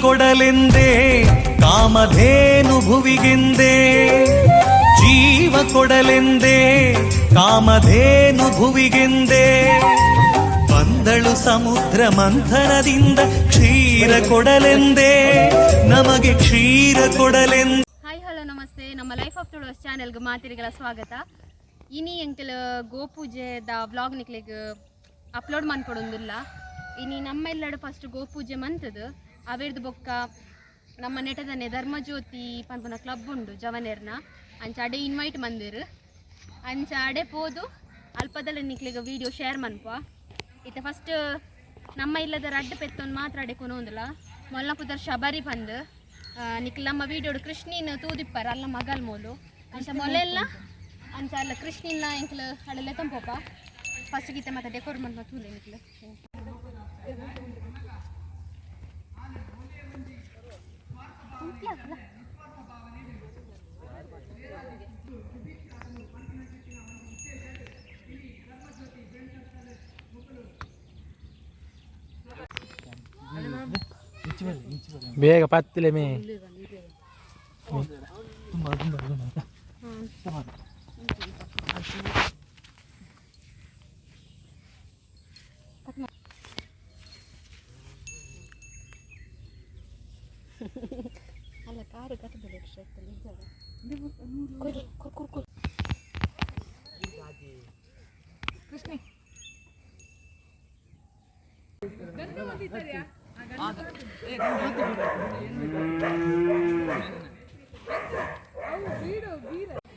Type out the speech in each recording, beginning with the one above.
ಕೊಡಲೆಂದೇ ಕಾಮಧೇನು ಭುವಿಗೆಂದೇ, ಜೀವ ಕೊಡಲೆಂದೇ ಕಾಮಧೇನು ಭುವಿಗೆಂದೇ ಬಂದಳು ಸಮುದ್ರ ಮಂಥನದಿಂದ ಕ್ಷೀರ ಕೊಡಲೆಂದೇ, ನಮಗೆ ಕ್ಷೀರ ಕೊಡಲೆಂದೇ. Hi, hello, namaste. ನಮ್ಮ ಲೈಫ್ ಆಫ್ ತುಳುವಸ್ ಚಾನೆಲ್ಗೆ ಮಾತಿರಿಗಳ ಸ್ವಾಗತ. ಇನಿ ಎಂಕಲ್ ಗೋಪೂಜೆದ ವ್ಲಾಗ್ ನಿಕ್ಲೆಗ್ ಅಪ್ಲೋಡ್ ಮನ್ಪೊಡೊಂದುಲ್ಲ. ಇನಿ ನಮ್ಮ ಎಲ್ಲಡು ಫಸ್ಟ್ ಗೋಪೂಜೆ ಮಂತದು. ಅವೆರ್ದು ಬೊಕ್ಕ ನಮ್ಮ ನೆಟದನೆ ಧರ್ಮಜ್ಯೋತಿ ಪನ್ಪುನ ಕ್ಲಬ್ ಉಂಡು ಜವನೆರ್ನ, ಅಂಚ ಅಡೆ ಇನ್ವೈಟ್ ಮಂದಿರು. ಅಂಚ ಅಡೆ ಪೋದು ಅಲ್ಪದಲ್ಲ ನಿಕ್ಲೆಗ್ ವೀಡಿಯೋ ಶೇರ್ ಮನ್ಪ. ಇತ್ತೆ ಫಸ್ಟ್ ನಮ್ಮ ಇಲ್ಲದ ರಡ್ಡ್ ಪೆತ್ತೊಂದು ಮಾತ್ರ ಅಡೆ ಕೊನೊಂದುಲ್ಲ. ಮೊಲ್ಲ ಪುದರ್ ಶಬರಿ ಪಂದ್. ನಿಕ್ಲ್ ನಮ್ಮ ವೀಡಿಯೋಡು ಕೃಷ್ಣಿನ ತೂದಿಪ್ಪರ ಅಲ್ಲ ಮಗಲ್ ಮೋಲು. ಅಂಚ ಮೊಲೆಲ್ಲ ಅಂಚ ಅಲ್ಲ ಕೃಷ್ಣಿನ ಎಂಕ್ಲ ಅಡೆಲ್ಲ ತಂಪೋಪ. ಫಸ್ಟ್ ಗೀತೆ ಮತ್ತೆ ಡೆಕೋರ್ ಮನ್ಪ ತೂಲೆ ನಿಕ್ಲು. ಬೇಗ ಪತ್ತಿಲೆ ಮೇ. ಅಲ್ಲ, ಕಾರು ಕಟ್ಟದ.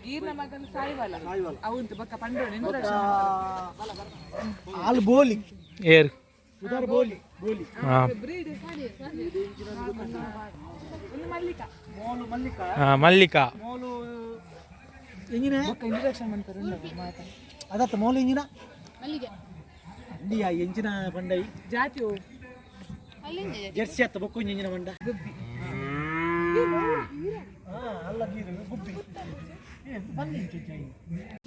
ಗೀರ್ನ ಮಗನ ಸಾಯಿವಲ್ಲ ಅವಂತು ಬೊಕ್ಕ ಪಂಡೋಣ. ಆಲ್ ಬೋಲಿ. ಏರ್? ಉದಾರ್ ಬೋಲಿ ಬೋಲಿ. ಹಾಂ. ಬ್ರೀಡ್ ಒಂದು ಮಲ್ಲಿಕ. ಮೋಲು ಮಲ್ಲಿಕ. ಹಾಂ, ಮಲ್ಲಿಕಾ. ಮೋಲು ಎಂಜಿನ. ಬೊಕ್ಕ ಇಂಟ್ರಡಕ್ಷನ್ ಮಾಡ್ತಾರೆ ಮಾತಾ. ಅದತ್ತ ಮೋಲು ಎಂಜಿನ. ಮಲ್ಲಿಗೆ. ಇಂಡಿಯಾ ಎಂಜಿನ ಬಂಡೈ. ಜಾತಿ. ಜೆರ್ಸಿ ಅತ್ತ ಬೊಕ್ಕ ಎಂಜಿನ ಬಂಡ. ಹಾ, ಅಲ್ಲ ಗೀರು ಗುಬ್ಬಿ ಏ, ಬನ್ನಿ ಇಂಚೆ ಇಂಚೆ.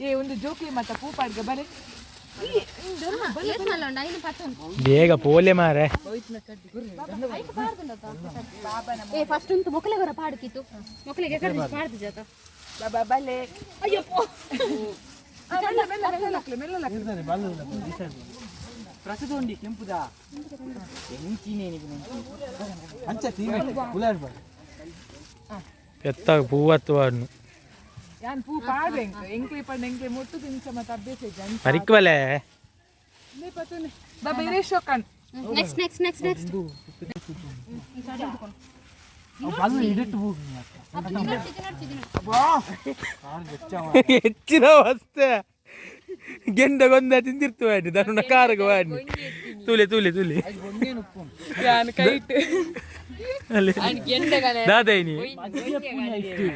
ಏ, ಒಂದು ಜೋಕ್ಲಿ ಮತ್ತ ಪೂಪಾಡ್ಗೆ ಬಲೆ. ಐನು ಪತ್ತೊಂದು. ಬೇಗ ಪೋಲೆ ಮಾರೆ. ಏ, ಫಸ್ಟ್ ಉಂಟು ಮೊಕ್ಕಲೆ ಬರ ಪಾಡ್ಕಿತ್ತು ಮೊಕ್ಕಲಿಗೆ ಕರ್ದು ಪಾಡ್ದು ಜಾತ. ಬಾಬಾ ಬಲೆ. ಅಯ್ಯಪ್ಪ. ಮೆಲ್ಲ ಮೆಲ್ಲ ಮೆಲ್ಲ ಮೆಲ್ಲ ಮೆಲ್ಲ. ಇರ್ತಾನೆ, ಬಲ್ಲುಲ್ಲ, ಪ್ರಸದೊಂಡಿ ಕೆಂಪುದ ಅಂಚ ತೀವೆ ಗುಲಾಬಿ ಬಾ. ಎತ್ತ ಪೂವತ್ತು ವಾಡ್ನು. ಯಾನ್ ಪೂ ಪಾಡ್ವೆ ಎಂಕ್ ಎಂಕ್ಲೆ ಪಂಡ ಎಂಕ್ಲೆ ಮುಟ್ಟು ತಿಂಚ ಮತ್ತ ಅಭ್ಯಾಸ ಇಜ್ಜಿ ಅಂಚ. ಪರಿಕ್ವಲೆ. ಇಂದೇ ಪತ್ತುನೆ ಬಾಬಾ ಇರೇ ಶೋಕನ್. Next next next next. ಅವು ಬಲ್ಲು ಇಡಿಟ್ಟು ಹೋಗಿ. ಹೆಚ್ಚಿನ ವಸ್ತೆ ಗೆಂಡ ಗೊಂದ ತಿಂದಿರ್ತು ವಾಡಿ ದನುನ ಕಾರಗ ವಾಡಿ ತೂಲೆ ತೂಲೆ ತೂಲೆ. ಯಾನ್ ಕೈಟ್. ಅಲ್ಲಿ ದಾದೈನಿ.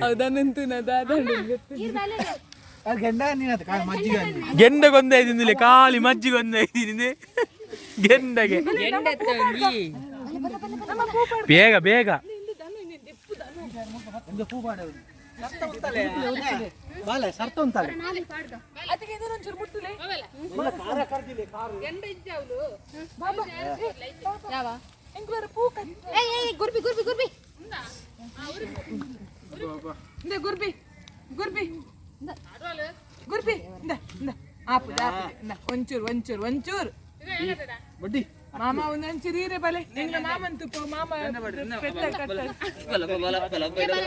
ಹೌದನಂತು ನಾ ದಾದ. ಅದು ಗಂಡ ನೀನು ಅದು ಮಜ್ಜಿಗೆ ಅಂದಿ. ಗೆಂಡ ಗೊಂದ ತಿಂದಿಲ್ಲ, ಖಾಲಿ ಮಜ್ಜಿಗೆ ಗೊಂದ ತಿಂದೆ ಗೆಂಡಗೆ. ಬೇಗ ಬೇಗ. ಒಂದು ಪೂ ಪಾಡೋದು ಸರ್ತ ಉಂತಲೆ ಬಾಲೆ ಸರ್ತ ಉಂತಲೆ. ಅದಕ್ಕೆ ಇದನ್ನೊಂಚೂರು ಮುಟ್ಟುಲೆ. ಕಾರ ಕರ್ದಿಲ್ಲ ಕಾರು. ಬಾಬಾ. ಯಾವ? ಎಂಕ್ಲರ ಪೂ ಕಟ್. ಏಯ್ ಏಯ್, ಗುರ್ಬಿ ಗುರ್ಬಿ ಗುರ್ಬಿ. ಇಂದೆ ಗುರ್ಬಿ ಗುರ್ಬಿ ಗುರ್ಬಿ, ಇಂದ ಇಂದ ಆಪುದ ಆಪುದ, ಇಂದ ಒಂಚೂರು ಒಂಚೂರು ಒಂಚೂರು. ಬಡ್ಡಿ. ಮಾಮ ಒಂದೊಂಚೂರು ಹೀರೆ ಬಲೆ ನಿಂಗ್ಲ ಮಾಮನ್ ತುಪ್ಪ ಮಾಮ ಪೆತ್ತ ಕಟ್ಟ.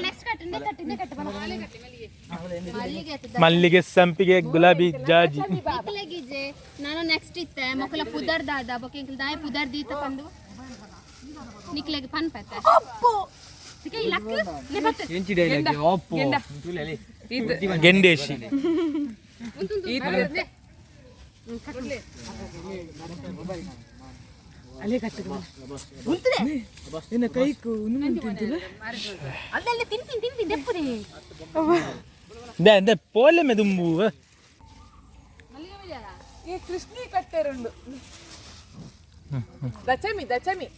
ನೆಕ್ಸ್ಟ್ ಕಟ್, ಇಂದೆ ಕಟ್, ಇಂದೆ ಕಟ್ ಬಲ. ಮಲ್ಲಿಗೆ ಆತದ. ಮಲ್ಲಿಗೆ, ಸಂಪಿಗೆ, ಗುಲಾಬಿ, ಜಾಜಿ. ನಿಕ್ಲೆಗಿಜೆ ನಾನು ನೆಕ್ಸ್ಟ್ ಇತ್ತೆ ಮೊಕಲ ಪುದರ್ ದಾದ ಬೊಕ ಎಂಕಲ್ ದಾಯ ಪುದರ್ ದೀತ ಪಂದು ನಿಕ್ಲೆಗ್ ಪನ್ ಪೆತ್ತ ಈ ಲಕ್ ನೆ ಬತ್ತು. ಇದು. ಗೆಂಡೇಶಿ. ಇದು ಅಲ್ಲೇ ಕಟ್ಟು ನಿನ್ನ ಕೈಕು ತಿಂತಿಲ್ಲ. ಅಲ್ಲಲ್ಲೇ ತಿಂತೀನಿ ತಿಂತೀನಿ ದೆಪ್ಪುದೆ. ದೆ ದೆ ಪೋಲೆ ಮೆ ದುಂಬು. ಈ ಕೃಷ್ಣಿ ಕಟ್ಟೆರುಂಡು. ದಶಮಿ ದಶಮಿ,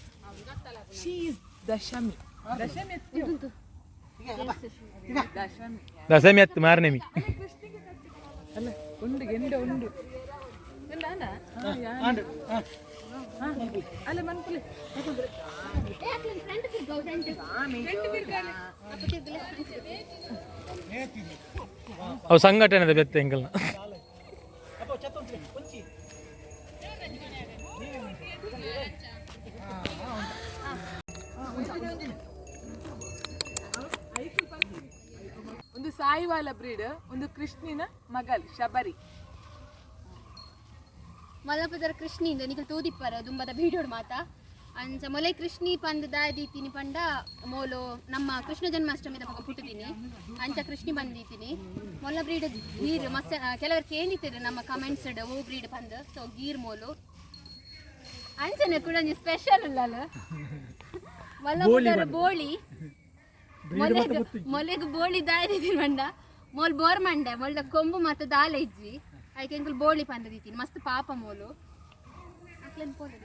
ಶೀ is Dashami Dashami ಎತ್ತು. ದಶಮಿ. ದಶಮಿ ಹತ್ತು ಮಾರನೆಮಿ. ಅಲ್ಲ, ಉಂಡು ಗೆಂಡ ಉಂಡು. ಅಲ್ಲ ಮನ್ಪುಲೆ. Front ತಿರ್ಗೋ, front. ಅವು ಸಂಘಟನೆದ ಬೆತ್ತ ಎಂಕಲ್ನ. ಒಂದು ಸಾಯಿವಾಲ ಬ್ರೀಡ್, ಒಂದು ಕೃಷ್ಣಿನ ಮಗಲ್ ಶಬರಿ. ಮಲಪದರ ಕೃಷ್ಣಿಂದ ನಿಕಲ್ ತೂದಿಪ್ಪರ ದುಂಬದ ಬೀಡೋಡು ಮಾತಾ. ಅಂಚ ಮೊಲೆ ಕೃಷ್ಣಿ ಪಂದ್ ದಾದೀತೀನಿ ಪಂಡ ಮೋಲು ನಮ್ಮ ಕೃಷ್ಣ ಜನ್ಮಾಷ್ಟಮಿದ ಮಗ ಪುಟ್ಟುದೀನಿ, ಅಂಚ ಕೃಷ್ಣಿ ಬಂದಿದ್ದೀನಿ. ಮೊಲ್ಲ ಬ್ರೀಡ್ ಗೀರ್ ಮಸ್ತ್. ಕೆಲವರು ಕೇಳಿದ್ದೀರಿ ನಮ್ಮ ಕಮೆಂಟ್ಸ್ ಓ ಬ್ರೀಡ್ ಪಂದ್, ಸೊ ಗೀರ್ ಮೋಲು. ಅಂಚನೆ ಕೂಡ ಒಂಜಿ ಸ್ಪೆಷಲ್ ಉಲ್ಲಲ್ಲ ಮಲ್ಲ ಬೋಳಿ. ಮೊಲೆಗ್ ಮೊಲೆಗ್ ಬೋಳಿ ದಾದಿದ್ದೀನಿ ಪಂಡ ಮೋಲ್ ಬೋರ್ ಮಂಡೆ ಮೊಲ್ದ ಕೊಂಬು ಮತ್ತು ದಾಲ ಇಜ್ಜಿ, ಐಕೆ ಎಂಕುಲು ಬೋಳಿ ಪಂದ್ ದೀತೀನಿ. ಮಸ್ತ್ ಪಾಪ ಮೋಲು. ಅಕ್ಲೆನ್ ಪೋಲೆ.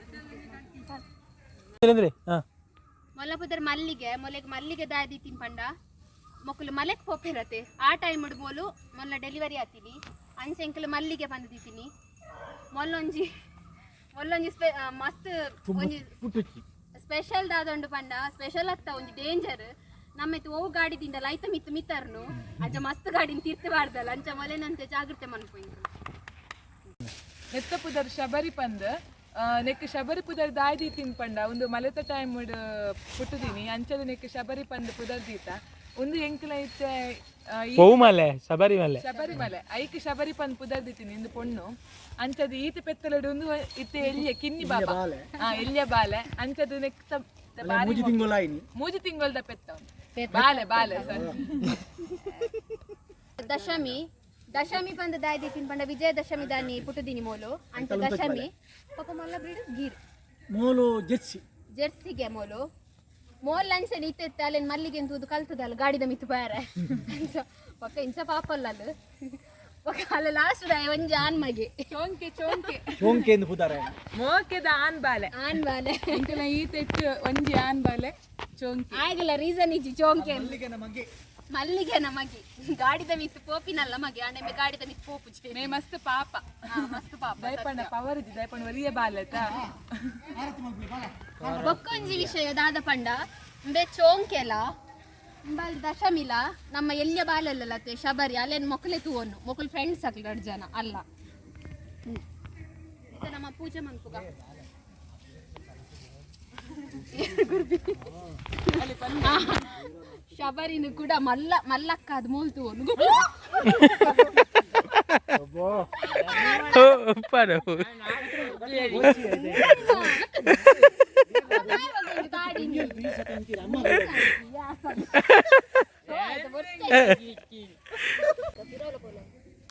ಅಂದ್ರೆ ಹಾ ಮೊಲ್ಲಪುದರ್ ಮಲ್ಲಿಗೆ. ಮೊಲೆಗ್ ಮಲ್ಲಿಗೆ ದಾದಿತೀನಿ ಪಂಡ ಮೊಕ್ಕಲು ಮಲೆಕ್ ಪೋಪಿರತ್ತೆ ಆ ಟೈಮ್ ಮೋಲು ಮೊಲ್ಲ ಡೆಲಿವರಿ ಆತೀನಿ. ಅಂಚೆ ಎಂಕುಲು ಮಲ್ಲಿಗೆ ಪಂದ್ ದೀತೀನಿ. ಮೊಲ್ಲೊಂಜಿ ಮೊಲ್ಲೊಂಜಿ ಸ್ಪೆ ಮಸ್ತ್ ಒಂಜಿ ಸ್ಪೆಷಲ್ ದಾದೊಂಡು ಪಂಡ ಸ್ಪೆಷಲ್ ಆಗ್ತಾ ಒಂಜಿ ಡೇಂಜರ್. ನಮ್ಮ ಇತ್ತು ಓ ಗಾಡಿ ತಿಂಡಲ್ಲ ಐತ ಮಿತ್ತು ಮಿತ್ತರ್ನು ಅಂಚ ಮಸ್ತ್ ಗಾಡಿನ ತಿರ್ತು ಬಾರ್ದಲ್ಲ, ಅಂಚ ಮೊಲೆನಂತೆ ಜಾಗ್ರತೆ ಮನ್ಪು. ನೆತ್ತ ಪುದರ್ ಶಬರಿ ಪಂದ್. ನೆಕ್ ಶಬರಿ ಪುದರ್ ದಾಯ್ ದೀತಿನ್ ಪಂಡ ಒಂದು ಮಲೆತ ಟೈಮ್ ಪುಟ್ಟುದೀನಿ, ಅಂಚದ ನೆಕ್ ಶಬರಿ ಪಂದ್ ಪುದರ್ ದೀತ. ಒಂದು ಎಂಕಲ ಇತ್ತೆ ಪೋವು ಮಲೆ ಶಬರಿ ಮಲೆ. ಶಬರಿ ಮಲೆ ಐಕ್ ಶಬರಿ ಪಂದ್ ಪುದರ್ ದೀತೀನಿ ಇಂದು ಪೊಣ್ಣು. ಅಂಚದ ಈತ ಪೆತ್ತಲಡು ಒಂದು ಇತ್ತೆ ಎಲ್ಲಿಯ ಕಿನ್ನಿ ಬಾಬಾ, ಹಾ ಎಲ್ಲಿಯ ಬಾಲೆ. ಅಂಚದ ನೆಕ್ ಮೂಜಿ ತಿಂಗಳಾಯಿನಿ. ಮೂಜಿ ತಿಂಗಳದ ಪೆತ್ತ ಬಾಲೆ ಬಾಲೆ ಸರ್. ದಶಮಿ ದಶಮಿ ಪಂದ ದಾಯ್ ಪಂಡ ವಿಜಯದಶಮಿ ದಾನಿ ಪುಟ್ಟುದೀನಿ ಮೋಲು, ಅಂಚ ದಶಮಿ. ಪಾಪ ಮೊಲ್ಲ bread Gir. Molu Jersey. ಜೆರ್ಸಿಗೆ Molu. Mole ಅಂಚ ಇತ್ತೆತ್ತ ಅಲ್ಲೇನು ಮಲ್ಲಿಗೆ ಅಂತೂದು ಕಲ್ತದಲ್ಲ ಗಾಡಿದ ಮಿತ್ತು ಬಾರೆ ಅಂಚ ಪಕ್ಕ ಇಂಚ ಪಾಪಲ್ಲ ಅದು. ಪಕ್ಕ ಅಲ್ಲ ಲಾಸ್ಟ್ ಒಂಜಿ ಆನ್ ಮಗೆ. ಚೋಂಕೆ ಚೋಂಕೆ. ಚೋಂಕೆ ಎಂದು ಪುದಾರ. ಮೋಕೆದ ಆನ್ ಬಾಲೆ. ಆನ್ ಬಾಲೆ. ಎಂಕಲ ಈತ ಇಟ್ಟು ಒಂಜಿ ಆನ್ ಬಾಲೆ ಚೋಂಕೆ. ಆಗಿಲ್ಲ ರೀಸನ್ ಇಜ್ಜಿ ಚೋಂಕೆ. ಮಲ್ಲಿಗೆನ ಮಗೆ. ಮಲ್ಲಿಗೆ ನಮಗೆ ಗಾಡಿದ ಮಿತ್ತು ಪೋಪಿನಲ್ಲ ಮಗೆ ಆಂಡೆ ಗಾಡಿದ ಮಿತ್ತು ಪೋಪುಜಿ. ಮೇ ಮಸ್ತ್ ಪಾಪ. ಮಸ್ತ್ ಪಾಪ. ದಯಪಣ್ಣ ಪವರ್ ಇದ್ದಿ ದಯಪಣ್ಣ ಒರಿಯ ಬಾಲೆ ತಾ. ಬೊಕ್ಕೊಂಜಿ ವಿಷಯ ದಾದ ಪಂಡ ಇಂಬೆ ಚೋಂಕೆಲ ಇಂಬಲ್ ದಶಮಿಲ ನಮ್ಮ ಎಲ್ಲಿಯ ಬಾಲಲ್ಲ ಶಬರಿ ಅಲ್ಲೇನು ಮೊಕ್ಕಲೆ ತೂವೊನ್ನು ಮೊಕ್ಕಲು ಫ್ರೆಂಡ್ಸ್ ಆಗ್ಲಿ ಎರಡು ಜನ ಅಲ್ಲ. ಇದು ನಮ್ಮ ಪೂಜೆ ಮನ್ಪುಗ. ಶಬರಿನ ಕೂಡ ಮಲ್ಲ ಮಲ್ಲಕ್ಕ ಅದು ಮೋಲ್ ತೂವೊನ್ನು. ಉಪ್ಪಾಡು.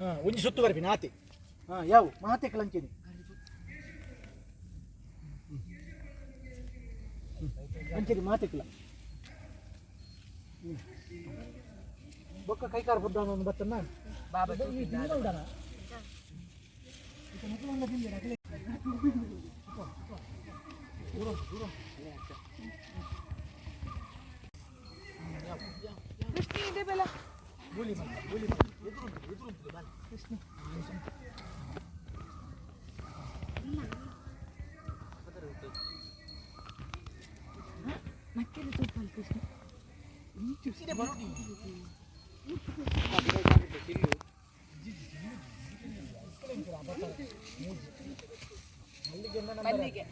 ಹಾ ಒಂಜಿ ಸುತ್ತು ಬರ್ಪಿ ನಾತೆ. ಹಾ ಯಾವ ಮಾತೆ ಕಲಂಚೇನಿ ಅಂಚೇರಿ ಮಾತೆ ಕಲ ಬೊಕ್ಕ ಕೈಕಾರ ಬುಡ್ಡ ಒಂದು ಬತ್ತನ್ನ ಬಾಬಾ. ಉಡಾನ. ಕೃಷ್ಣಿ ಇದೆ ಬೆಲ. ಮಲ್ಲಿಗೆ.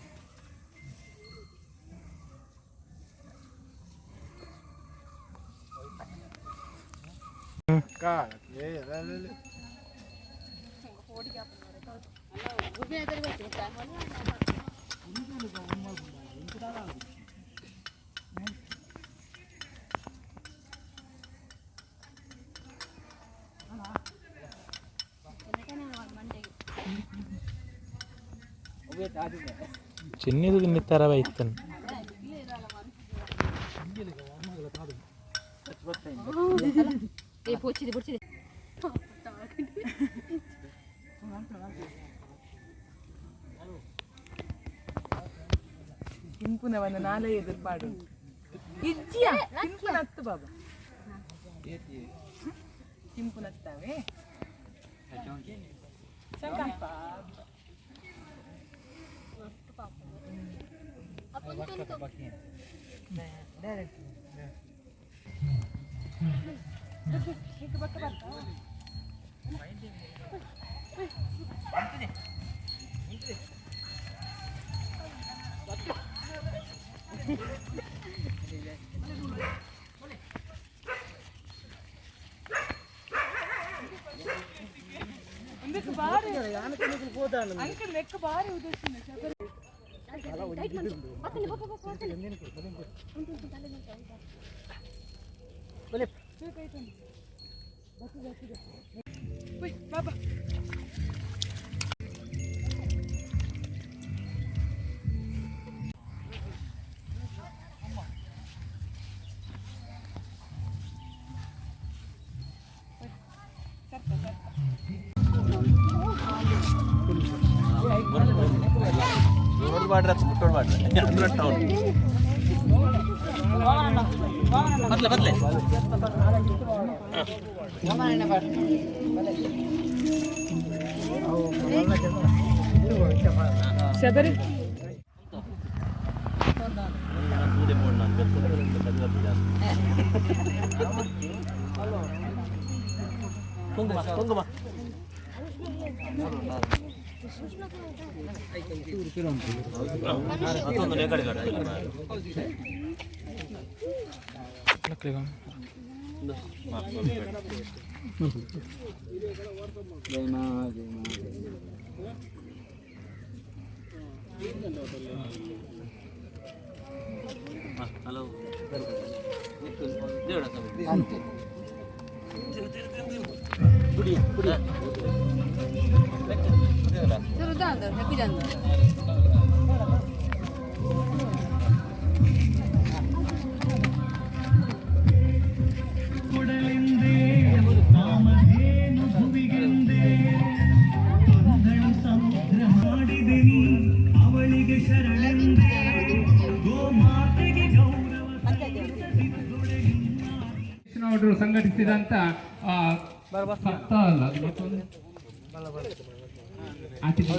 ಚಿನ್ನಿದು ತಿನ್ನಿತ್ತಾರ ಬೈತನ್. ಏ ಪೋಚಿದೆ ಪೋಚಿದೆ. ತಿಂಪುನವನ್ನ ನಾಲೆ ಎದುರು ಪಾಡು ಇಜ್ಜಿಯ ತಿಂಪುನತ್ತು ಬಾಬಾ ತಿಂಪುನತ್ತಾವೆ. ಅಂಕಲ್ ಲೆಕ್ಕ ಬಾರಿ ಉದ್ದೇಶ. ಬಾಬಾ. ಶಬರಿ. ಕೊಡಲೆಂದೇ ಕಾಮಧೇನು ಭುವಿಗೆಂದೇ ತಂದಳು ಸಮುದ್ರ ಮಾಡಿದೆ ನೀ ಅವಳಿಗೆ ಶರಣೆಂದೇ ಗೋಮಾತೆಗೆ ಗೌರವ ಸಲ್ಲಿಸದಿದ್ದೊಡೆ ನಿನ್ನ ಅವರು ಸಂಘಟಿಸಿದಂತ ಸಪ್ತಾಹ ಅಲ್ಲ, ಅದು ಮತ್ತೊಂದು ಆತಿಥ್ಯ.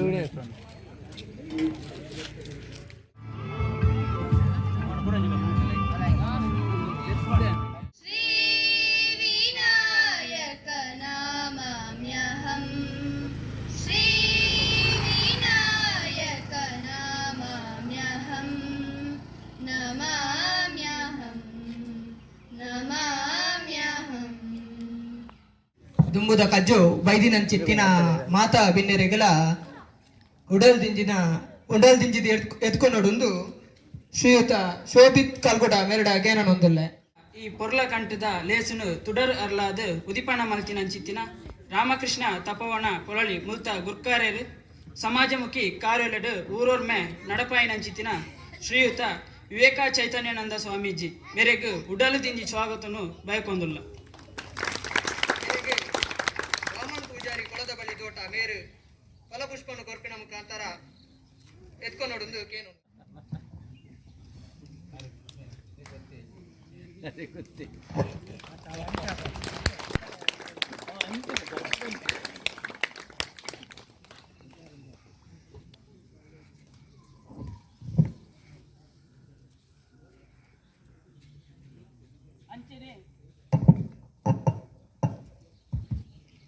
श्रीविनायक नमाम्यहम्, श्रीविनायक नमाम्यहम्, नमाम्यहम्, नमाम्यहम्. ದುಂಬುದ ಕಜ್ಜು ಬೈದಿನಂಚಿತ್ತಿನ ಮಾತಾ ಬಿನ್ನೆರೆಗಳ ಉಡಲ್ ದಿಂಜಿನ ಉಡಲ್ ದಿಂಜಿದ ಎತ್ಕೊನೊಡುಂದು ಶ್ರೀಯುತ ಶೋಭಿತ್ ಕಲ್ಗುಡ ಮೆರಡ ಗೇನನೊಂದುಲ್ಲೆ. ಈ ಪೊರ್ಲ ಕಂಠದ ಲೇಸುನು ತುಡರ್ ಅರ್ಲಾದ್ ಉದಿಪನ ಮಲ್ತಿನಂಚಿತ್ತಿನ ರಾಮಕೃಷ್ಣ ತಪೋವನ ಪೊಳಲಿ ಮುಲ್ತ ಗುರ್ಕಾರ್ಯರು, ಸಮಾಜಮುಖಿ ಕಾರ್ಯಲೆಡು ಊರೋರ್ಮೆ ನಡಪಾಯಿನಂಚಿತ್ತಿನ ಶ್ರೀಯುತ ವಿವೇಕ ಚೈತನ್ಯಾನಂದ ಸ್ವಾಮೀಜಿ ಮೇರೆಗ್ ಉಡಲು ದಿಂಜಿ ಸ್ವಾಗತನು ಬಯಕೊಂದುಲ್ಲ. ಮೇರೆಗೆ ವಾಮನ್ ಪೂಜಾರಿ ಕೊಳದ ಬಳಿ ದೋಟ ಮೇರು ಫಲಪುಷ್ಪನು ಕೊರ್ಪಿನ ಮುಖಾಂತರ ಎತ್ಕೊನೊಡುಂದು ಕೇನು.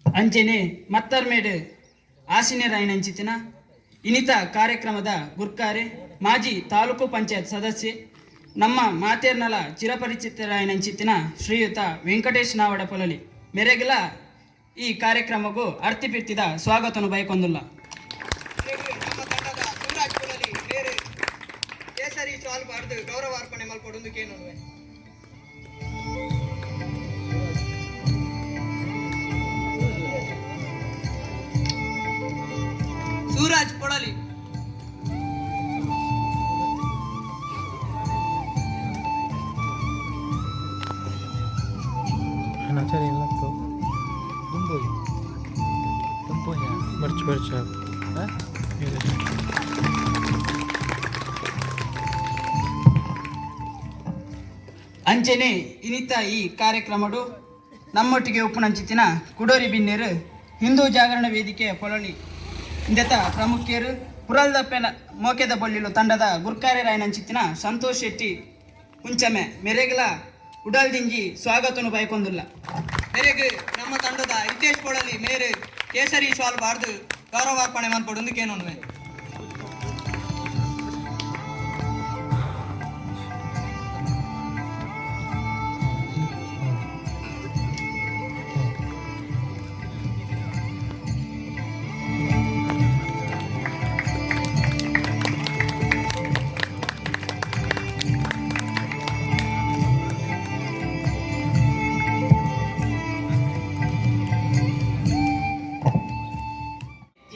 ಅಂಚೆನೆ ಮತ್ತರ್ಮೇಡು ಆಸಿನಿಯರಾಯಿನಂಚಿತ್ತಿನ ಇನಿತ ಕಾರ್ಯಕ್ರಮದ ಗುರ್ಕಾರೆ, ಮಾಜಿ ತಾಲೂಕು ಪಂಚಾಯತ್ ಸದಸ್ಯೆ, ನಮ್ಮ ಮಾತೇರ್ನಲ ಚಿರಪರಿಚಿತರಾಯಿನಂಚಿತ್ತಿನ ಶ್ರೀಯುತ ವೆಂಕಟೇಶ್ ನಾವಡ ಪೊಲಲಿ ಮೆರೆಗಲ ಈ ಕಾರ್ಯಕ್ರಮಕ್ಕೂ ಅರ್ತಿಪಿರ್ತಿದ ಸ್ವಾಗತನು ಬಯಕೊಂದುಲ್ಲ. ಮೇರೆಗೆ ನಮ್ಮ ತಂಡದ ಸೂರಾಜ್ ಕೊಳಲಿ ಮೇರು ಕೇಸರಿ ಶಾಲ್ ಪಾಡ್ದು ಗೌರವಾರ್ಪಣೆ ಮಲ್ಪೊಡುಂದು ಕೇನುವೆ. ಸೂರಾಜ್ ಕೊಳಲಿ. ಬರ್ಚು ಬರ್ಚು. ಅಂಚೆನೆ ಇನಿತ ಈ ಕಾರ್ಯಕ್ರಮಡು ನಮ್ಮೊಟ್ಟಿಗೆ ಉಪ್ಪುನಂಚಿತ್ತಿನ ಕುಡೋರಿ ಬಿನ್ನೇರು, ಹಿಂದೂ ಜಾಗರಣ ವೇದಿಕೆಯ ಪೊಳಲಿ ಇಂದೆತ ಪ್ರಮುಖರು ಪುರಲ್ದಪ್ಪೆನ ಮೋಕೆದ ಬೊಳ್ಳಿಲು ತಂಡದ ಗುರ್ಕಾರ್ಯರಾಯನಂಚಿತ್ತಿನ ಸಂತೋಷ್ ಶೆಟ್ಟಿ ಕುಂಚಮೆ ಮೆರೆಗ್ಲ ಉಡಲ್ದಿಂಜಿ ಸ್ವಾಗತನು ಬಯಕೊಂದುಲ್ಲ. ಮೇರೆಗ್ ನಮ್ಮ ತಂಡದ ಹಿತೇಶ್ ಕೊಡಲಿ ಮೇರೆ ಕೇಸರಿ ಶಾಲ್ ಬಾರ್ದು ಗೌರವಾರ್ಪಣೆ ಮನ್ಪೊಡು ಕೇನೊನ್ವೆ.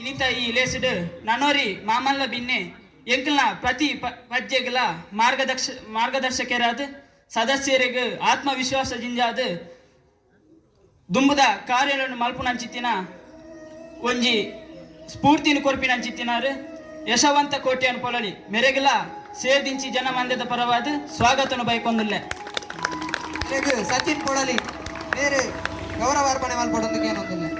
ಇನಿತ ಈ ಲೇಸುಡು ನನೋರಿ ಮಾಮಲ್ಲ ಬಿನ್ನೆ ಎಂಕಲ್ನ ಪ್ರತಿ ಪಜ್ಜೆಗಳ ಮಾರ್ಗದರ್ಶಕರಾದ ಸದಸ್ಯರಿಗೆ ಆತ್ಮವಿಶ್ವಾಸ ಜಿಂಜಾದ ದುಂಬುದ ಕಾರ್ಯಗಳನ್ನು ಮಲ್ಪುನಂಚಿತ್ತಿನ ಒಂಜಿ ಸ್ಫೂರ್ತಿನ ಕೊರ್ಪಿನಂಚಿತ್ತಿನಾರು ಯಶವಂತ ಕೋಟ್ಯಾನ್ ಪೊಲಲಿ ಮೆರೆಗಲ ಸೇರ್ದಿಂಚಿ ಜನ ಮಂದ್ಯದ ಪರವಾದ ಸ್ವಾಗತನು ಬಯಕೊಂದುಲ್ಲೆ. ಮೇರೆಗ್ ಸಚಿನ್ ಕೊಡಲಿ ಮೇರೆ ಗೌರವಾರ್ಪಣೆ ಮಲ್ಪೊಡು ಕೇನೊಂದುಲ್ಲೆ.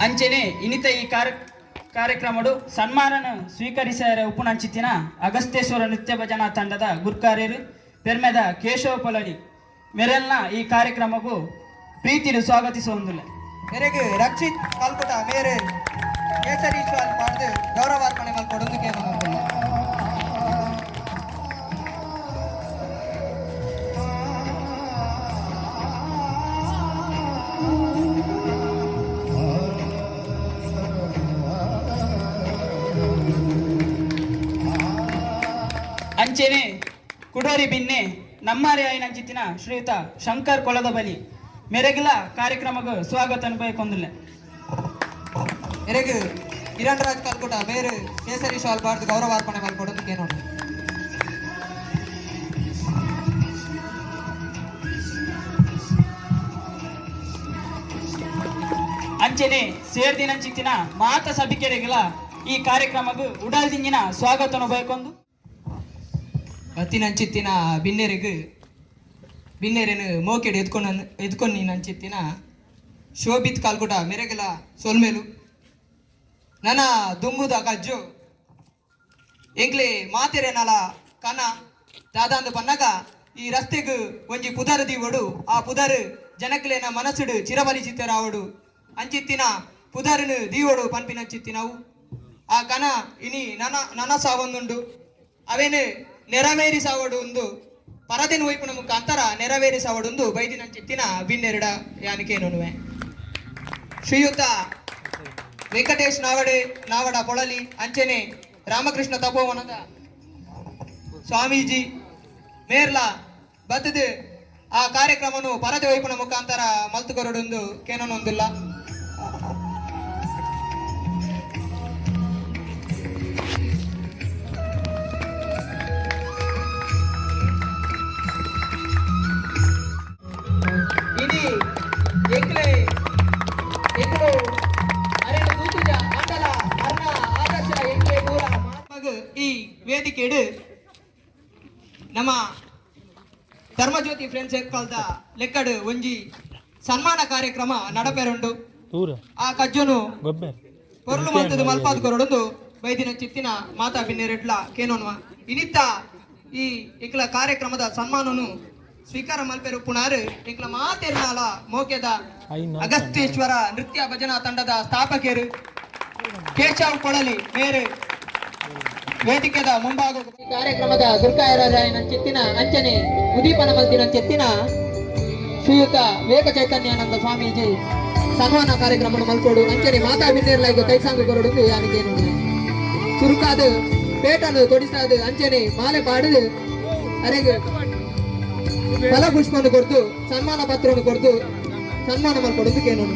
ಅಂಚೆನೆ ಇನಿತ ಈ ಕಾರ್ಯಕ್ರಮಡು ಸನ್ಮಾನನ ಸ್ವೀಕರಿಸಿದರೆ ಉಪ್ಪುನಂಚಿತ್ತಿನ ಅಗಸ್ತೇಶ್ವರ ನೃತ್ಯ ಭಜನಾ ತಂಡದ ಗುರ್ಕಾರ್ಯರು ಪೆರ್ಮೆದ ಕೇಶವ ಪೊಲಲಿ ಮೆರೆಲ್ನ ಈ ಕಾರ್ಯಕ್ರಮಕ್ಕೂ ಪ್ರೀತಿಡು ಸ್ವಾಗತಿಸುವಂದುಲ್ಲ. ಮೇರೆಗ್ ರಕ್ಷಿತ್ ಕಲ್ಕುಟ ಮೇರೆ ಕೇಸರಿ ಶಾಲ್ ಪಾಡ್ದು ಗೌರವಾರ್ಪಣೆ ಮಲ್ಪೊಡು ಕೇನೊಂದುಲ್ಲೆ. ಅಂಚೆನೆ ಕುಡೋರಿ ಬಿನ್ನೆ ನಮ್ಮಾರಿ ಆಯಿನಂಚಿತ್ತಿನ ಶ್ರೀಯುತ ಶಂಕರ್ ಕೊಳದ ಬಲಿ ಮೆರೆಗಲ ಕಾರ್ಯಕ್ರಮಕ್ಕೆ ಸ್ವಾಗತ ಬಯಕೊಂದುಲ್ಲೆ. ಮೇರೆಗ್ ಕಿರಣ್ ರಾಜ್ ಕಲ್ಕುಟ ಮೇರೆ ಕೇಸರಿ ಶಾಲ್ ಪಾಡ್ದು ಗೌರವಾರ್ಪಣೆ ಮಲ್ಪೊಡು ಕೇನೊಂದು. ಅಂಚೆನೆ ಸೇರ್ದಿನಂಚಿತ್ತಿನ ಮಾತ ಸಭಿಕೆರೆಗಳ ಈ ಕಾರ್ಯಕ್ರಮಕ್ಕೆ ಉಡಲ್ದಿಂಜಿನ ಸ್ವಾಗತನು ಬಯಕೊಂದು. ಬತ್ತಿನಂಚಿತ್ತಿನ ಬಿನ್ನೆರೆಗ್ ಬಿನ್ನೆರೆನು ಮೋಕೆಡ್ ಎದ್ಕೊಂಡು ಎದ್ಕೊನ್ನಿನಂಚಿತ್ತಿನ ಶೋಭಿತ್ ಕಾಲ್ಕುಟ ಮೆರೆಗಲ ಸೊಲ್ಮೆಲು. ನನ ದುಂಬುದ ಕಜ್ಜು ಎಂಕ್ಲೆ ಮಾತೆರೆನಲ ಕನ ದಾದಾಂದು ಪನ್ನಗ ಈ ರಸ್ತೆಗ್ ಒಂಜಿ ಪುದರ್ ದೀವೊಡು, ಆ ಪುದರ್ ಜನಕ್ಲೆನ ಮನಸ್ಸುಡು ಚಿರಪರಿಚಿತರಾವಡು ಅಂಚಿತ್ತಿನ ಪುದರ್ನು ದೀವೊಡು ಪನ್ಪಿನಂಚಿತ್ತಿನವು ಆ ಕನ ಇನಿ ನನ ನನ ಸಾವೊಂದುಂಡು ಅವೇನು ನೆರವೇರಿ ಸಾವಡು ಒಂದು ಪರದೆನ್ ಒಯ್ಪುನ ಮುಖಾಂತರ ನೆರವೇರಿ ಸಾವಡುಂದು ಬೈದಿನಂಚಿತ್ತಿನ ಬಿನ್ನೆರಡ ಯಾನಿಕೇನುನುವೆ. ಶ್ರೀಯುತ ವೆಂಕಟೇಶ್ ನಾವಡೆ ನಾವಡ ಪೊಳಲಿ ಅಂಚೆನೆ ರಾಮಕೃಷ್ಣ ತಪೋವನದ ಸ್ವಾಮೀಜಿ ಮೇರ್ಲ ಬತ್ತದು ಆ ಕಾರ್ಯಕ್ರಮನು ಪರದೆ ವೈಪುನ ಮುಖಾಂತರ ಮಲ್ತುಕೊರಡುಂದು ಕೇನೊಂದುಲ್ಲ. ಇನಿ ಎಂಕ್ಲೆ ಎಂಕುಲು ಅರೆನ ತೂತುಜ ಅಂಡಲ ಅರ್ನ ಆದರ್ಶ ಎಂಕ್ಲೆ ಪೂರ ಮಹಾತ್ಮಗ್ ಈ ವೇದಿಕೆಡು ನಮ್ಮ ಧರ್ಮಜ್ಯೋತಿ ಫ್ರೆಂಡ್ಸ್ ಸರ್ಕಲ್ದ ಲೆಕ್ಕಡು ಒಂಜಿ ಸನ್ಮಾನ ಕಾರ್ಯಕ್ರಮ ನಡಪೆರುಂಡು. ಆ ಕಜ್ಜನು ಪೊರ್ಲು ಮಂತದ ಮಲ್ಪಾದ್ ಕೊರಡೊಂದು ಬೈದಿನ ಚಿತ್ತಿನ ಮಾತಾ ಬಿನ್ನೆರೆಡ್ಲ ಕೇನೋನ್ವ. ಇನಿತ್ತ ಈ ಎಂಕ್ಲ ಕಾರ್ಯಕ್ರಮದ ಸನ್ಮಾನನು ಸ್ವೀಕಾರ ಮಲ್ಪೆರು ಪುಣಾರು ಎಂಕ್ಲ ಮಾತೆರ್ನಾಲ ಮೋಕೆದ ಅಗಸ್ತೇಶ್ವರ ನೃತ್ಯ ಭಜನಾ ತಂಡದ ಸ್ಥಾಪಕರು ಕೇಶವ್ ಕೊಳಲಿ ಮೇರು ವೇದಿಕೆದ ಮುಂಭಾಗ ಕಾರ್ಯಕ್ರಮದ ಗುರ್ಕಾಯರಾಯನ ಚಿತ್ತಿನ ಅಂಚನೆ ಉದೀಪನ ಮಲ್ತಿನ ಚೆತ್ತಿನ ಶ್ರೀಯುತ ವೇಕ ಚೈತನ್ಯಾನಂದ ಸ್ವಾಮೀಜಿ ಸನ್ಮಾನ ಕಾರ್ಯಕ್ರಮ ಮಲ್ಕೋಡು ಅಂಚನೆ ಮಾತಾ ಬಿನ್ನೇರ್ಲಾಗ ಕೈಸಾಂಗು ಕೊರಡು ಯಾನಿಗೇನು ಚುರುಕಾದ ಪೇಟನು ತೊಡಿಸಾದು ಅಂಚನೆ ಮಾಲೆ ಪಾಡುದು ಅರೆಗೆ ಫಲಪುಷ್ಪನು ಕೊಡ್ತು ಸನ್ಮಾನ ಪತ್ರವನ್ನು ಕೊಡ್ತು ಸನ್ಮಾನ ಮಲ್ಕೊಡುದು ಕೇನೋನು.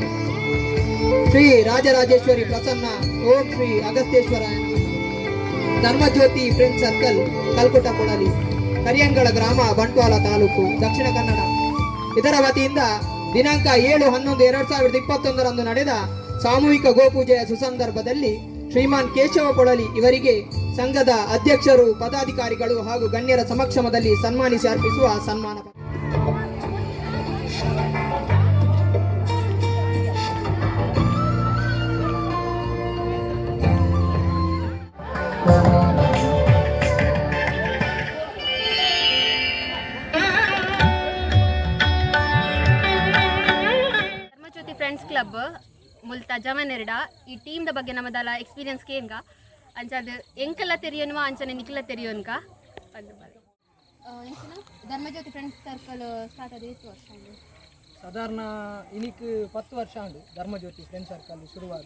ಶ್ರೀ ರಾಜರಾಜೇಶ್ವರಿ ಪ್ರಸನ್ನ ಓಂ ಶ್ರೀ ಅಗಸ್ತೇಶ್ವರ ಧರ್ಮಜ್ಯೋತಿ ಫ್ರೆಂಡ್ ಸರ್ಕಲ್ ಕಲ್ಕುಟ ಕೊಡಲಿ ಕರಿಯಂಗಳ ಗ್ರಾಮ ಬಂಟ್ವಾಳ ತಾಲೂಕು ದಕ್ಷಿಣ ಕನ್ನಡ. ಇದರ ವತಿಯಿಂದ ದಿನಾಂಕ 7/11/2021 ನಡೆದ ಸಾಮೂಹಿಕ ಗೋಪೂಜೆಯ ಸುಸಂದರ್ಭದಲ್ಲಿ ಶ್ರೀಮಾನ್ ಕೇಶವ ಪೊಳಲಿ ಇವರಿಗೆ ಸಂಘದ ಅಧ್ಯಕ್ಷರು, ಪದಾಧಿಕಾರಿಗಳು ಹಾಗೂ ಗಣ್ಯರ ಸಮಕ್ಷಮದಲ್ಲಿ ಸನ್ಮಾನಿಸಿ ಅರ್ಪಿಸುವ ಸನ್ಮಾನ. ಧರ್ಮಜ್ಯೋತಿ ಫ್ರೆಂಡ್ಸ್ ಕ್ಲಬ್ ಮುಲ್ತ ಜವನೆರಡ ಈ ಟೀಮ್ದ ಬಗ್ಗೆ ನಮ್ಮದಲ್ಲ ಎಕ್ಸ್ಪೀರಿಯನ್ಸ್ ಕೇನ್ಗ ಅಂಚಾದ ಎಂಕೆಲ್ಲ ತೆರಿಯೋನ್ವ ಅಂಚನೆ ನಿಖಿಲ ತೆರಿಯೋನ್ಕ. ಧರ್ಮಜ್ಯೋತಿ ಫ್ರೆಂಡ್ಸ್ ಸರ್ಕಲ್ ಸ್ಟಾರ್ಟ್ ಆದ ಎಷ್ಟು ವರ್ಷ ಆಂಡ್? ಸಾಧಾರಣ ಇನಿಕ್ 10 ವರ್ಷ ಆಂಡ್ ಧರ್ಮಜ್ಯೋತಿ ಫ್ರೆಂಡ್ ಸರ್ಕಲ್ ಶುರುವಾದ.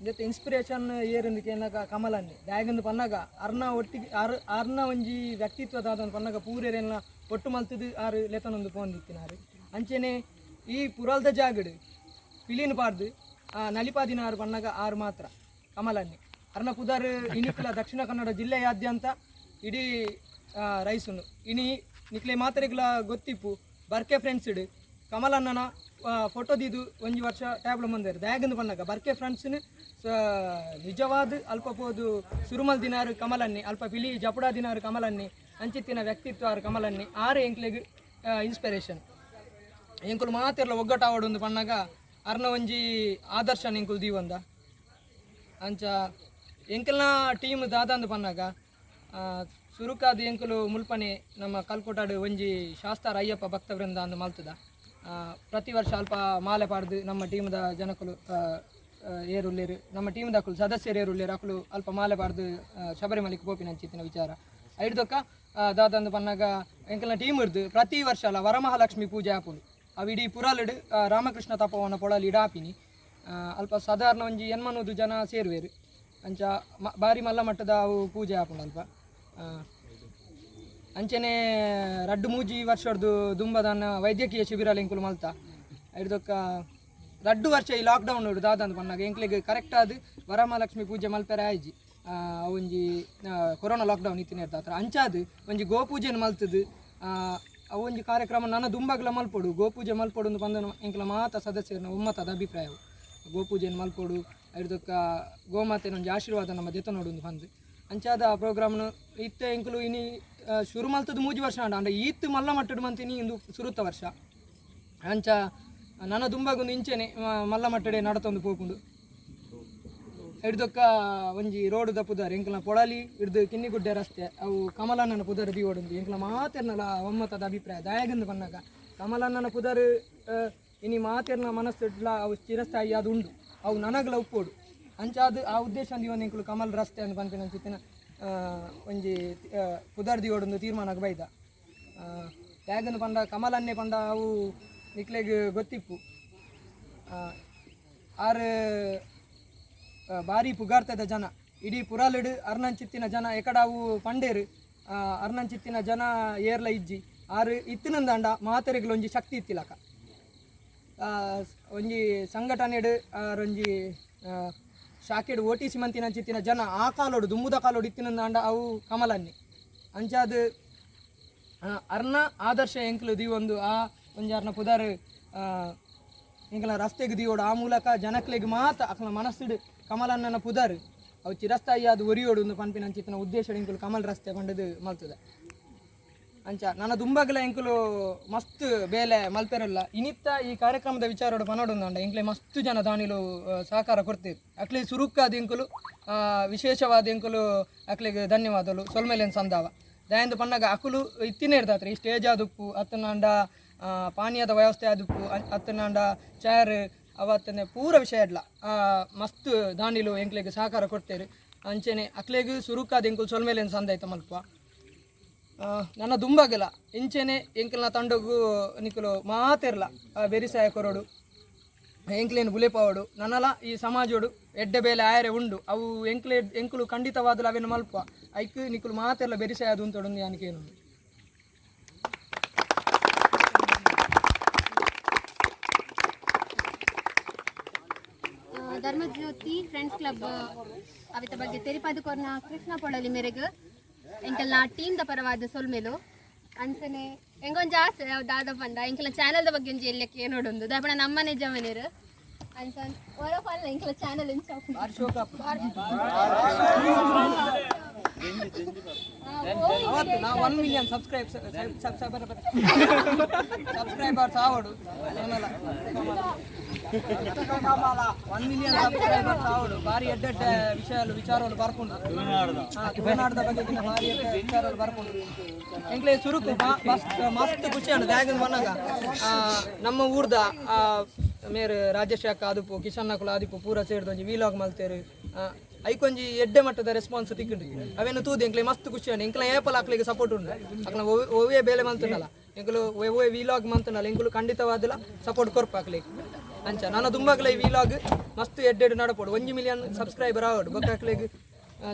ಜೊತೆ ಇನ್ಸ್ಪಿರೇಷನ್ ಏರಿಂದಕ್ಕೆ ಏನಾಗ ಕಮಲನ್ನೇ ದಾಯಗಂದು ಪನ್ನಗ ಅರ್ನ ಒಟ್ಟಿಗೆ ಆರ್ ಅರ್ನ ಒಂಜಿ ವ್ಯಕ್ತಿತ್ವದಾದ ಪನ್ನಗ ಪೂರೇರೆಲ್ಲ ಒಟ್ಟು ಮಲ್ತದು ಆರು ಲೆತನೊಂದು ಪೋಂದಿತ್ತಿನಾರು. ಅಂಚೆನೆ ಈ ಪುರಾಲ್ದ ಜಾಗಡು ಪಿಲಿನ ಪಾಡ್ದು ನಲಿಪಾದಿನಾರು ಪನ್ನಗ ಆರು ಮಾತ್ರ ಕಮಲನ್ನೇ. ಅರ್ನ ಪುದರ್ ಇನಿಕ್ಲ ದಕ್ಷಿಣ ಕನ್ನಡ ಜಿಲ್ಲೆಯಾದ್ಯಂತ ಇಡೀ ರೈಸುನು. ಇನಿ ನಿಕ್ಲೆ ಮಾತ್ರೆಗ್ಲ ಗೊತ್ತಿಪ್ಪು ಬರ್ಕೆ ಫ್ರೆಂಡ್ಸ್ಡ್ ಕಮಲಣ್ಣನ ಫೋಟೋ ದೀದು ಒಂಜಿ ವರ್ಷ ಟ್ಯಾಬ್ಲ ಮಂದೇರು. ದಾಯಗಂದು ಪನ್ನಗ ಬರ್ಕೆ ಫ್ರೆಂಡ್ಸ್ನು ನಿಜವಾದ ಅಲ್ಪ ಪೋದು ಸುರುಮಲ್ ದಿನಾರು ಕಮಲನ್ನಿ, ಅಲ್ಪ ಪಿಲಿ ಜಪುಡಾ ದಿನಾರು ಕಮಲನ್ನಿ, ಅಂಚಿತ್ತಿನ ವ್ಯಕ್ತಿತ್ವ ಆರು ಕಮಲನ್ನಿ. ಆರು ಎಂಕ್ಲೆಗ್ ಇನ್ಸ್ಪಿರೇಷನ್. ಎಂಕುಲು ಮಾತೆರ್ಲ ಒಗ್ಗಟ್ಟಾವಡೊಂದು ಪನ್ನಗ ಅರ್ನ ಒಂಜಿ ಆದರ್ಶನ ಎಂಕುಲು ದೀವಂದ. ಅಂಚ ಎಂಕಲ್ನ ಟೀಮ್ ದಾದಂದು ಪನ್ನಗ ಸುರುಕಾದ ಎಂಕುಲು ಮುಲ್ಪನೆ ನಮ್ಮ ಕಲ್ಕೋಟಾಡು ಒಂಜಿ ಶಾಸ್ತಾರ ಅಯ್ಯಪ್ಪ ಭಕ್ತವೃಂದ ಅಂದು ಮಲ್ತದ. ಪ್ರತಿ ವರ್ಷ ಅಲ್ಪ ಮಾಲೆ ಪಾಡ್ದು ನಮ್ಮ ಟೀಮ್ದ ಜನಕುಲು ಏರುಲ್ಲೇರು, ನಮ್ಮ ಟೀಮ್ದ ಅಕುಲು ಸದಸ್ಯರು ಏರುಲ್ಲೇರು, ಅಕುಲು ಅಲ್ಪ ಮಾಲೆ ಪಾಡ್ದು ಶಬರಿಮಲೆಗ್ ಪೋಪಿನ ಅಂಚಿತ್ತಿನ ವಿಚಾರ. ಐಡ್ದೊಕ್ಕ ದಾದಂದು ಪನ್ನಗ ಎಂಕಲ್ನ ಟೀಮ್ ಇರ್ದು ಪ್ರತಿ ವರ್ಷ ಅಲ್ಲ ವರಮಹಾಲಕ್ಷ್ಮಿ ಪೂಜೆ ಆಪುಂಡು. ಅವು ಇಡೀ ಪುರಾಲುಡು ರಾಮಕೃಷ್ಣ ತಪೋವನ ಪೊಳಲಿ ಇಡಾಪಿನಿ. ಅಲ್ಪ ಸಾಧಾರಣ ಒಂಜಿ 80 ಜನ ಸೇರುವೆರು. ಅಂಚ ಬಾರಿ ಮಲ್ಲ ಮಟ್ಟದ ಅವು ಪೂಜೆ ಆಪುಂಡು ಅಲ್ಪ. ಅಂಚೆನೆ 2-3 ವರ್ಷರ್ದು ದುಂಬದಾನ ವೈದ್ಯಕೀಯ ಶಿಬಿರ ಎಂಕುಲು ಮಲ್ತ. ಐಡ್ದೊಕ್ಕ 2 ವರ್ಷ ಈ ಲಾಕ್ಡೌನ್ ದಾದಂದು ಪನ್ನಾಗ ಎಂಕ್ಲೆಗ್ ಕರೆಕ್ಟ್ ಆದ್ ವರಮಹಾಲಕ್ಷ್ಮಿ ಪೂಜೆ ಮಲ್ಪೆರೆ ಆಯ್ಜಿ. ಒಂಜಿ ಕೊರೋನಾ ಲಾಕ್ಡೌನ್ ಇತ್ತಿನ ಹತ್ರ. ಅಂಚಾದ್ ಒಂಜಿ ಗೋಪೂಜೆನ್ ಮಲ್ತದು ಅವು ಒಂಜಿ ಕಾರ್ಯಕ್ರಮ ನನ ದುಂಬಗ್ಲ ಮಲ್ಪೊಡು, ಗೋಪೂಜೆ ಮಲ್ಪೊಡು ಅಂದ್ ಪಂದನ ಎಂಕ್ಲ ಮಾತ ಸದಸ್ಯರನ ಒಮ್ಮತದ ಅಭಿಪ್ರಾಯ. ಗೋಪೂಜೆನ್ ಮಲ್ಪೊಡು, ಐಡ್ದೊಕ್ಕ ಗೋಮಾತೆನ ಒಂಜಿ ಆಶೀರ್ವಾದ ನಮ್ಮ ದೆತೊನೊಡು ಅಂದ್ ಪಂದ್. ಅಂಚಾದ ಆ ಪ್ರೋಗ್ರಾಮ್ನು ಇತ್ತೆ ಎಂಕುಲು ಇನಿ ಶುರು ಮಲ್ತದ್ದು 3 ವರ್ಷ ಆಂಡ, ಆಂಡ ಈತ್ ಮಲ್ಲ ಮಟ್ಟಡ್ ಮಂತಿನಿ ಇಂದು ಸುರುತ ವರ್ಷ. ಅಂಚ ನನ ದುಂಬಗೊಂದು ಇಂಚೆನೆ ಮಲ್ಲ ಮಟ್ಟಡೆ ನಡತೊಂದು ಪೋಪುಂಡು. ಹಿಡ್ದೊಕ್ಕ ಒಂಜಿ ರೋಡ್ ದ ಪುದರ್ ಎಂಕಲ್ನ ಪೊಳಲಿ ಹಿಡ್ದು ಕಿನ್ನಿಗುಡ್ಡೆ ರಸ್ತೆ ಅವು ಕಮಲಣ್ಣನ ಪುದರ್ ದೀವೊಡುಂದು ಎಂಕಲ್ನ ಮಾತೆರ್ನಲ ಒಮ್ಮತದ ಅಭಿಪ್ರಾಯ. ದಾಯಗಂದು ಪನ್ನಗ ಕಮಲಣ್ಣನ ಪುದರ್ ಇನಿ ಮಾತೆರ್ನ ಮನಸ್ಸುಡ್ಲ ಅವು ಚಿರಸ್ಥಾಯಿ ಅದು ಉಂಡು, ಅವು ನನಗ್ಲ ಉಪ್ಪೋಡು. ಅಂಚಾದ್ ಆ ಉದ್ದೇಶ ದೀವೊಂದು ಎಂಕುಲು ಕಮಲ್ ರಸ್ತೆ ಅಂದ್ ಪನ್ಪಿನ ಅಂಚಿತ್ತಿನ ಒಂಜಿ ಪುದರ್ ದೀವೊಡುಂದು ತೀರ್ಮಾನಗ್ ಬೈದ. ದಾಯಗಂದು ಪಂಡ ಕಮಲನ್ನೇ ಪಂಡ ಅವು ನಿಕ್ಲೆಗ್ ಗೊತ್ತಿಪ್ಪು. ಆರ್ ಬಾರಿ ಪುಗಾರ್ತದ ಜನ, ಇಡೀ ಪುರಾಲಿಡ್ ಅರ್ನಂಚಿತ್ತಿನ ಜನ ಎಕಡಾವು ಪಂಡೇರು ಅರ್ನಂಚಿತ್ತಿನ ಜನ ಏರ್ಲ ಇಜ್ಜಿ. ಆರ್ ಇತ್ತಿನಂದಾಂಡ ಮಾತೆರೆಗ್ಲ ಒಂಜಿ ಶಕ್ತಿ ಇತ್ತಿಲಕ. ಒಂಜಿ ಸಂಘಟನೆಡ್ ಆರ್ ಒಂಜಿ ಶಾಖೆಡ್ ಓಟಿಸಿ ಮಂತಿನಂಚಿತ್ತಿನ ಜನ ಆ ಕಾಲೋಡು ದುಂಬುದ ಕಾಲೋಡು ಇತ್ತಿನಂದಾಂಡ ಅವು ಕಮಲನ್ನಿ. ಅಂಚಾದ್ ಅರ್ನ ಆದರ್ಶ ಎಂಕ್ಲು ದೀವೊಂದು ಆ ಒಂಜಿ ಅರ್ನ ಪುದರ್ ಎಂಕಲ್ನ ರಸ್ತೆಗ್ ದೀವೊಡು. ಆ ಮೂಲಕ ಜನಕ್ಲೆಗ್ ಮಾತ ಅಕ್ಲ್ನ ಮನಸ್ಸುಡ್ ಕಮಲಣ್ಣನ ಪುದರ್ ಅವು ಚಿರಸ್ಥಾಯಿ ಆದ್ ಒರಿಯೋಡು ಅಂದ್ ಪನ್ಪಿನ ಅಂಚಿತ್ತಿನ ಉದ್ದೇಶಡ್ ಎಂಕುಲು ಕಮಲ್ ರಸ್ತೆ ಪಂಡುದು ಮಲ್ತುದ. ಅಂಚ ನನ ದುಂಬಗ್ಲ ಎಂಕುಲು ಮಸ್ತ್ ಬೇಲೆ ಮಲ್ಪೆರಲ್ಲ. ಇನಿತ್ತ ಈ ಕಾರ್ಯಕ್ರಮದ ವಿಚಾರಡು ಪನೊಡುಂದಾಂಡ ಎಂಕ್ಲೆ ಮಸ್ತ್ ಜನ ದಾನಿಲು ಸಹಕಾರ ಕೊಡ್ತೇವೆ. ಅಕ್ಲೆ ಸುರುಕ್ಕಾದ ಎಂಕುಲು ವಿಶೇಷವಾದ ಎಂಕುಲು ಅಕ್ಲೆಗ್ ಧನ್ಯವಾದಲು ಸೊಲ್ಮೆಲೆನ್ ಸಂದಾವ. ದಯಂದು ಪನ್ನಗ ಅಕುಲು ಇತ್ತಿನ ಇರ್ದಾತ್ರ ಈ ಸ್ಟೇಜ್ ಆದುಪ್ಪು ಅತ್ತನಾಂಡ ಪಾನೀಯದ ವ್ಯವಸ್ಥೆ ಆದುಪ್ಪು ಅತ್ತನಾಂಡ ಚೇರ್ ಅವತ್ತನೆ ಪೂರ ವಿಷಯ ಇಡ್ಲ ಮಸ್ತ್ ದಾನಿಲು ಎಂಕ್ಲೆಗ್ ಸಹಕಾರ ಕೊಡ್ತೇರು. ಅಂಚೆನೆ ಅಕ್ಲೆಗ್ ಸುರುಕ್ಕಾದ ಎಂಕುಲು ಸೊಲ್ಮೆಲೆನ್ ಸಂದಾಯ್ತ ಮಲ್ಪ. ನನ್ನ ದುಂಬಗಲ ಇಂಚೆನೆ ಎಂಕಲ್ನ ತಂಡಗು ನಿಕುಲು ಮಾತೆರ್ಲ ಬೆರಿಸಾಯ ಕೊರೊಡು, ಎಂಕ್ಲೇನ್ ಬುಲೆಪಾವಡು. ನನ್ನಲ ಈ ಸಮಾಜೋಡು ಎಡ್ಡೆ ಬೇಲೆ ಆಯರೆ ಉಂಡು, ಅವು ಎಂಕ್ಲೆ ಎಂಕುಲು ಖಂಡಿತವಾದಲು ಅವೇನು ಮಲ್ಪ. ಐಕ್ ನಿಕುಲು ಮಾತೆರ್ಲ ಬೆರಿಸಾಯ ಉಂತೊಡು ಯಾನಿಕೇನು. ಧರ್ಮಜ್ಯೋತಿ ಫ್ರೆಂಡ್ಸ್ ಕ್ಲಬ್ ಅವಿತ ಬಗ್ಗೆ ತೆರಿಪಾದ ಕೊರ್ನ ಕೃಷ್ಣ ಪೊಳಲಿ ಮೇರೆಗ್ ಎಂಕಲ್ನ ಟೀಮ್ ದ ಪರವಾದ ಸೊಲ್ಮೆಲು. ಅಂಚನೆ ಎಂಕೊಂಜ ಆಸೆ ದಾದ ಪಂಡ ಎಂಕಲ್ನ ಚಾನೆಲ್ ದ ಬಗ್ಗೆ ಒಂಜಿ ಎಲ್ಲಕ್ಕೆ ನೋಡೊಂದು ದಾಪಣ ನಮ್ಮನೆ ಜವನೇರು. ಅಂಚ ಒರ ಪಲ್ಲ ಎಂಕಲ ಚಾನಲ್ ಎಂಚ. ಭಾರಿ ಶೋಕ. ಅವತ್ತು ನಾವು 1 ಮಿಲಿಯನ್ ಸಬ್ಸ್ಕ್ರೈಬರ್ಸ್ ಆವಡು. 1 ಮಿಲಿಯನ್ ಸಬ್ಸ್ಕ್ರೈಬರ್ಸ್ ಆವಡು. ಭಾರಿ ಎಡ್ಡೆಡ್ಡೆ ವಿಷಯలు ವಿಚಾರಗಳು ಬರ್ಕೊಂಡು, ತುಳುನಾಡದ ಬಗ್ಗೆ ಭಾರಿ ಎಡ್ಡೆ ವಿಚಾರಗಳು ಬರ್ಕೊಂಡು. ಎಂಕ್ಲೆ ಸುರುಕು ಮಸ್ತ್ ಮಸ್ತ್ ಖುಷಿ ಆಂಡ್. ದಾಯಗಂದ್ ಪನ್ನಗ ನಮ್ಮ ಊರ್ದ ಮೇರ್ ರಾಜೇಶ್ ಅಕ್ಕ ಆದಿಪ್ಪು, ಕಿಶನ್ ಅಕುಲು ಆದಿಪ್ಪು, ಪೂರ ಸೇರ್ದು ಒಂಜಿ ವೀಲಾಗ್ ಮಲ್ತೇರು. ಐಕೊಂಜಿ ಎಡ್ಡೆ ಮಟ್ಟದ ರೆಸ್ಪಾನ್ಸ್ ತಿಕ್ಕಿಂಡು. ಅವೇನು ತೂದು ಎಂಕ್ಲೆ ಮಸ್ತ್ ಖುಷಿ ಆಂಡ್. ಎಂಕ್ಲ ಏಪಲ ಅಕ್ಲೆಗ್ ಸಪೋರ್ಟ್ ಉಂಡು. ಅಕ್ಲ ಒವ್ವೇ ಬೇಲೆ ಮಂತುಂಡಲ, ಎಂಕುಲು ಒವ್ವೇ ವೀಲಾಗ್ ಮಂತುಂಡಲ, ಎಂಕುಲು ಖಂಡಿತವಾದಲ ಸಪೋರ್ಟ್ ಕೊರ್ಪ ಅಕ್ಲೆಗ್. ಅಂಚ ನಾನು ದುಂಬಾಗ್ಲ ಈ ವೀಲಾಗ್ ಮಸ್ತ್ ಎಡ್ಡೆಡ್ ನಡಪೋಡು, 1 ಮಿಲಿಯನ್ ಸಬ್ಸ್ಕ್ರೈಬರ್ ಆವಡು. ಬೊಕ್ಕ ಅಕ್ಲೆಗ್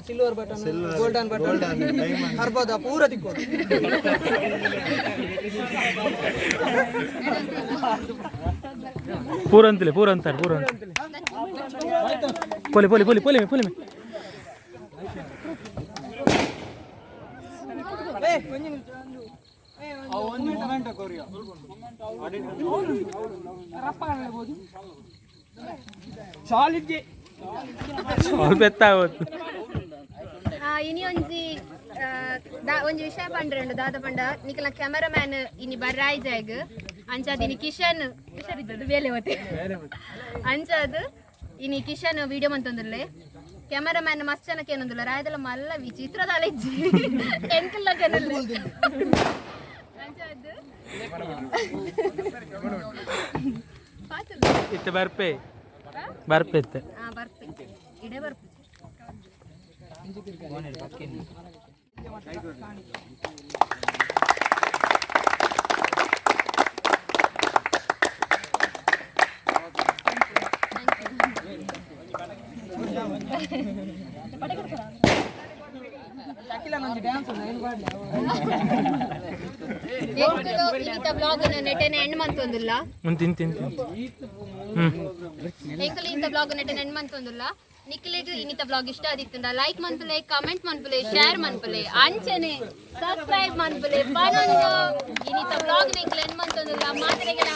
ಸಿಲ್ವರ್ ಬಟನ್, ಗೋಲ್ಡನ್ ಬಟನ್, ಹರ್ಬೋದ ಪೂರ ತಿಕ್ಕೋಡು. ಪೂರ ಅಂತಲೇ, ಪೂರ ಅಂತಾರೆ, ಪೂರ ಅಂತ. ಪೋಲೆ ಪೋಲೆ ಪೋಲೆ ಪೋಲೆ ಪೋಲೆ. ಏ, ಒಂಜಿ ನಿಮಿಷ, ಒಂದು. ಸ್ವಲ್ಪ ಎತ್ತಾವತ್ತು. ಇನಿ ಒಂಜಿ ಒಂಜಿ ವಿಷಯ ಪಂಡ್ರೆ ಉಂಡು. ದಾದ ಪಂಡ, ನಿಕಲ ಕ್ಯಾಮರಾಮ್ಯಾನ್ ಇನಿ ಬರ್ರಾಯ್ ಜಾಯ್ಗ್. ಅಂಚಾದ್ ಇನಿ ಕಿಶನ್ ಹುಷಾರಿದ್ದದ್ದು ಬೇಲೆ ಮತ್ತೆ. ಅಂಚಾದ್ ಇನಿ ಕಿಶನ್ ವಿಡಿಯೋ ಮಂತೊಂದುಲ್ಲೆ. ಕ್ಯಾಮರಾಮ್ಯಾನ್ ಮಸ್ತ್ ಜನಕ್ಕೆ ಏನೊಂದುಲ್ಲ, ರಾಯದಲ್ಲ ಮಲ್ಲ ವಿಚಿತ್ರದಾಲ ಇಜ್ಜಿ, ಎಂಕಲ್ಲ ಕೆನಲ್ಲ. ಅಂಚಾದ್ ಪಾತುಲ್ಲ. ಇತ್ತೆ ಬರ್ಪೆ ಬರ್ಪೆ ಇತ್ತೆ. ಆ, ಬರ್ಪೆ, ಇಡೆ ಬರ್ಪೆ. ಶಕಿಲ ಒಂಜಿ ಡ್ಯಾನ್ಸ್ ಉಂಡು, ಏನು ಪಾಡ್ಲೆ. ಎಂಕುಲು ಇನ್ನಿತ ಬ್ಲಾಗ್ ನೆಟೆನೆ ಎಂಡ್ ಮಂತೊಂದುಲ್ಲ. ತಿನ್ ತಿನ್ ತಿನ್. ಎಂಕುಲು ಇಂತ ಬ್ಲಾಗ್ ನೆಟೆನೆ ಎಂಡ್ ಮಂತೊಂದುಲ್ಲ. ನಿಕ್ಲೆಗ್ ಇನ್ನಿತ ಬ್ಲಾಗ್ ಇಷ್ಟ ಆದಿತ್ತುಂಡ ಲೈಕ್ ಮನ್ಪುಲೆ, ಕಮೆಂಟ್ ಮನ್ಪುಲೆ, ಶೇರ್ ಮನ್ಪುಲೆ, ಅಂಚನೆ ಸಬ್ಸ್ಕ್ರೈಬ್ ಮನ್ಪುಲೆ ಪನೊಂದು ಇನ್ನಿತ ಬ್ಲಾಗ್ ನಿಕ್ಲೆ ಎಂಡ್ ಮಂತೊಂದುಲ್ಲ. ಮಾತ್ರೆಗೆಲ.